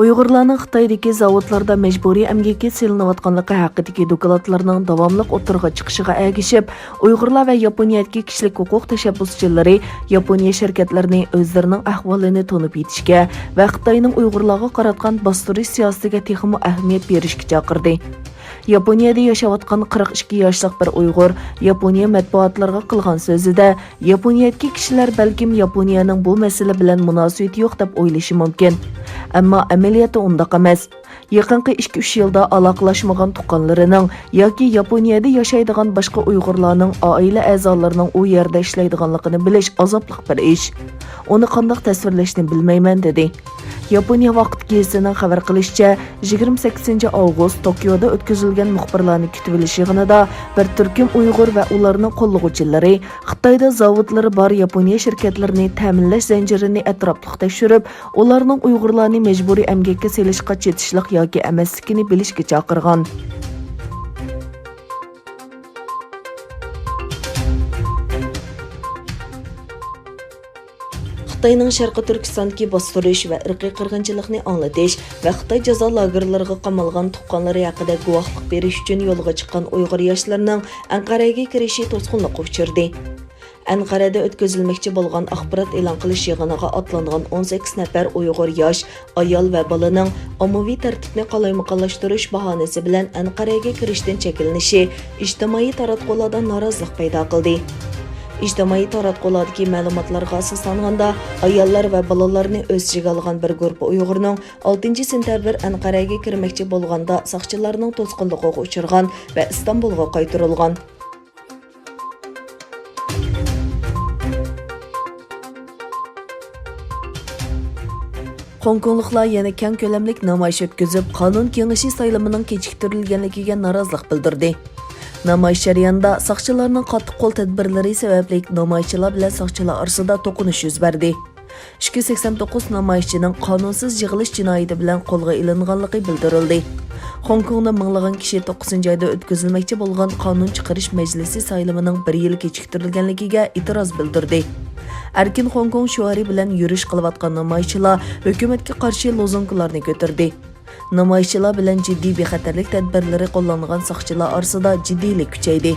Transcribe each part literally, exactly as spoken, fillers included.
ئۇيغۇرلارنىڭ خىتايدىكى زاۋۇتلاردا مەجبۇرىي ئەمگەككە سېلىنىۋاتقانلىقى ھەققىدىكى دوكلاتلارنىڭ داۋاملىق ئوتتۇرىغا چىقىشىغا ئەگىشىپ، ئۇيغۇرلار ۋە ياپونىيەدىكى كىشىلىك ھوقۇق تەشەببۇسچىلىرى ياپونىيە شىركەتلىرىنى ئۆزلىرىنىڭ ئەھۋالىنى تونۇپ يېتىشكە ۋە خىتاينىڭ ئۇيغۇرلارغا قاراتقان باستۇرۇش سىياسىتىگە تېخىمۇ ئەھمىيەت بېرىشكە چاقىردى. ياپونىيەدە ياشاۋاتقان قىرىق ئىككى ياشلىق بىر ئۇيغۇر ياپونىيە مەتبۇئاتلىرىغا قىلغان سۆزىدە، ياپونىيەدىكى كىشىلەر بەلكىم ياپونىيەنىڭ بۇ مەسىلە بىلەن مۇناسىۋىتى يوق دەپ ئويلىشى مۇمكىن. ئەمما ئەمەلىيەتتە ئۇنداق ئەمەس. يېقىنقى ئىككى-ئۈچ يىلدا ئالاقىلاشمىغان تۇغقانلىرىنىڭ ياكى ياپونىيەدە ياشايدىغان باشقا ئۇيغۇرلارنىڭ ئائىلە ئەزالىرىنىڭ ئۇ يەردە ئىشلەيدىغانلىقىنى بىلىش ئازابلىق بىر ئىش. ئۇنى قانداق تەسۋىرلەشنى بىلمەيمەن، دېدى. ياپونىيە ۋاقىت گېزىتىنىڭ خەۋەر قىلىشىچە، يىگىرمە سەككىزىنچى ئاۋغۇست توكيودا ئۆتكۈزۈلگەن مۇخبىرلارنى كۈتۈۋېلىش يىغىنىدا بىر تۈركۈم ئۇيغۇر ۋە ئۇلارنىڭ قوللىغۇچىلىرى خىتايدا زاۋۇتلىرى بار ياپونىيە شىركەتلىرىنى تەمىنلەش زەنجىرىنى ئەتراپلىق تەكشۈرۈپ، ئۇلارنىڭ ئۇيغۇرلارنى مەجبۇرىي ئەمگەككە سېلىشقا چېتىشلىق ياكى ئەمەسلىكىنى بىلىشكە چاقىرغان. خىتاينىڭ شەرقىي تۈركىستاندىكى باستۇرۇش ۋە ئىرقىي قىرغىنچىلىقنى ئاڭلىتىش ۋە خىتاي جازا لاگېرلىرىغا قامالغان تۇغقانلىرى ھەققىدە گۇۋاھلىق بېرىش ئۈچۈن يولغا چىققان ئۇيغۇر ياشلىرىنىڭ ئەنقەرەگە كىرىشى توسقۇنلۇققا ئۇچرىدى. ئەنقەرەدە ئۆتكۈزۈلمەكچى بولغان ئاخبارات ئېلان قىلىش يىغىنىغا ئاتلانغان ئون سەككىز نەپەر ئۇيغۇر ياش، ئايال ۋە بالىنىڭ ئاممىۋى تەرتىپنى قالايمىقانلاشتۇرۇش باھانىسى بىلەن ئەنقەرەگە كىرىشتىن چەكلىنىشى ئىجتىمائىي تاراتقۇلاردا نارازىلىق پەيدا قىلدى. ئىجتىمائىي تاراتقۇلاردىكى مەلۇماتلارغا ئاساسلانغاندا، ئاياللار ۋە بالىلارنى ئۆز ئىچىگە ئالغان بىر گۇرۇپپا ئۇيغۇرنىڭ ئالتىنچى سېنتەبىر ئەنقەرەگە كىرمەكچى بولغاندا ساقچىلارنىڭ توسقۇنلۇقىغا ئۇچرىغان ۋە ئىستانبۇلغا قايتۇرۇلغان. خوڭكوڭلۇقلار يەنە كەڭ كۆلەملىك نامايىش ئۆتكۈزۈپ، قانۇن كېڭىشى سايلىمىنىڭ كېچىكتۈرۈلگەنلىكىگە نارازىلىق بىلدۈردى. نامايىش جەريانىدا ساقچىلارنىڭ قاتتىق قول تەدبىرلىرى سەۋەبلىك نامايىشچىلار بىلەن ساقچىلار ئارىسىدا توقۇنۇش يۈز بەردى. ئىككى يۈز سەكسەن توققۇز نامايىشچىنىڭ قانۇنسىز يىغىلىش جىنايىتى بىلەن قولغا ئېلىنغانلىقى بىلدۈرۈلدى. خوڭكوڭدا مىڭلىغان كىشى توققۇزىنچى ئايدا ئۆتكۈزۈلمەكچى بولغان قانۇن چىقىرىش مەجلىسى سايلىمىنىڭ بىر يىل كېچىكتۈرۈلگەنلىكىگە ئېتىراز بىلدۈردى. ئەركىن خوڭكوڭ شوئارى بىلەن يۈرۈش قىلىۋاتقان نامايىشچىلار ھۆكۈمەتكە قارشى لوزۇنكىلارنى كۆتۈردى. نامايىشچىلار بىلەن جىددىي بىخەتەرلىك تەدبىرلىرى قوللانغان ساقچىلار ئارىسىدا جىددىيلىك كۈچەيدى.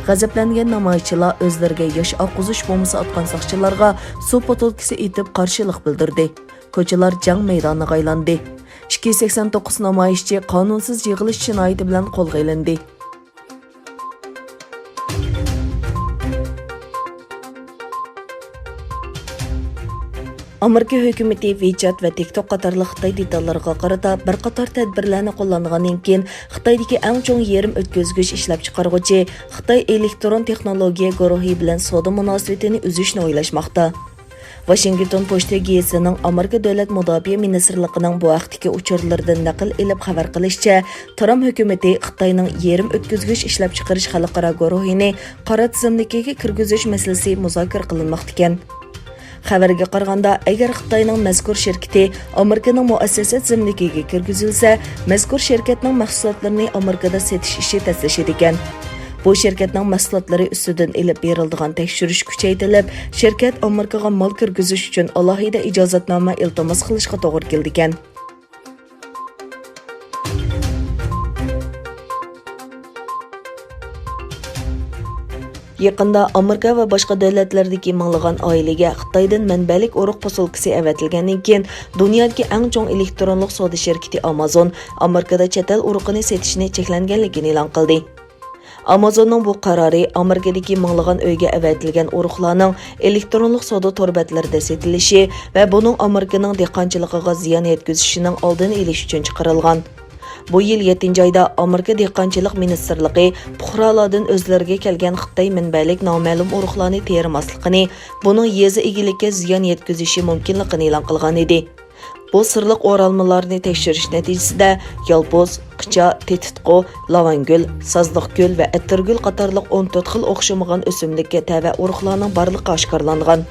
غەزەپلەنگەن نامايىشچىلار ئۆزلىرىگە ياش ئاققۇزۇش بومبىسى ئاتقان ساقچىلارغا سۇ پوتۇلكىسى ئېتىپ قارشىلىق بىلدۈردى. كوچىلار جەڭ مەيدانىغا ئايلاندى. ئىككى يۈز سەكسەن توققۇز نامايىشچى قانۇنسىز يىغىلىش جىنايىتى بىلەن قولغا ئېلىندى. ئامېرىكا ھۆكۈمىتى ۋىچات ۋە تىك توك قاتارلىق خىتاي دېتاللىرىغا قارىتا بىر قاتار تەدبىرلەرنى قوللانغاندىن كېيىن، خىتايدىكى ئەڭ چوڭ يېرىم ئۆتكۈزگۈچ ئىشلەپچىقارغۇچى خىتاي ئېلېكترون تېخنولوگىيە گۇرۇھى بىلەن سودا مۇناسىۋىتىنى ئۈزۈشنى ئويلاشماقتا. ۋاشىنگتون پوچتا گېزىتىنىڭ ئامېرىكا دۆلەت مۇداپىئە مىنىستىرلىقىنىڭ بۇ ھەقتىكى ئۇچۇرلىرىدىن نەقىل ئېلىپ خەۋەر قىلىشىچە، ترامپ ھۆكۈمىتى خىتاينىڭ يېرىم ئۆتكۈزگۈچ ئىشلەپچىقىرىش خەلقئارا گۇرۇھىنى قارا تىزىملىكىگە كىرگۈزۈش مەسىلىسى مۇزاكىرە قىلىنماقتىكەن. خەۋەرگە قارىغاندا، ئەگەر خىتاينىڭ مەزكۇر شىركىتى ئامېرىكىنىڭ مۇئەسسەسە تىزىملىكىگە كىرگۈزۈلسە، مەزكۇر شىركەتنىڭ مەھسۇلاتلىرىنى ئامېرىكىدا سېتىش ئىشى تەسلىشىدىكەن. بۇ شىركەتنىڭ مەھسۇلاتلىرى ئۈستىدىن ئېلىپ بېرىلىدىغان تەكشۈرۈش كۈچەيتىلىپ، شىركەت ئامېرىكىغا مال كىرگۈزۈش ئۈچۈن ئالاھىدە ئىجازەتنامە ئىلتىماس قىلىشقا توغرا كېلىدىكەن. يېقىندا ئامېرىكا ۋە باشقا دۆلەتلەردىكى مىڭلىغان ئائىلىگە خىتايدىن مەنبەلىك ئۇرۇق پوسۇلكىسى ئەۋەتىلگەندىن كېيىن، دۇنيادىكى ئەڭ چوڭ ئېلېكترونلۇق سودا شىركىتى ئامازون ئامېرىكىدا چەت ئەل ئۇرۇقىنى سېتىشنى چەكلەنگەنلىكىنى ئېلان قىلدى. ئامازوننىڭ بۇ قارارى ئامېرىكىدىكى مىڭلىغان ئۆيگە ئەۋەتىلگەن ئۇرۇقلارنىڭ ئېلېكترونلۇق سودا تور بەتلىرىدە سېتىلىشى ۋە بۇنىڭ ئامېرىكىنىڭ دېھقانچىلىقىغا زىيان يەتكۈزۈشىنىڭ ئالدىنى ئېلىش ئۈچۈن چىقىرىلغان. بۇ يىل يەتتىنچى ئايدا ئامېرىكا دېھقانچىلىق مىنىستىرلىقى پۇقرالاردىن ئۆزلىرىگە كەلگەن خىتاي مەنبەلىك نامەلۇم ئۇرۇقلارنى تېرىماسلىقىنى، بۇنىڭ يېزا ئىگىلىككە زىيان يەتكۈزۈشى مۇمكىنلىقىنى ئېلان قىلغان ئىدى. بۇ سىرلىق ئورالمىلارنى تەكشۈرۈش نەتىجىسىدە يالپۇز، قىچا، تېتىتقۇ، لاۋانگۈل، سازلىقگۈل ۋە ئەتىرگۈل قاتارلىق ئون تۆت خىل ئوخشىمىغان ئۆسۈملۈككە تەۋە ئۇرۇقلارنىڭ بارلىقى ئاشكارىلانغان.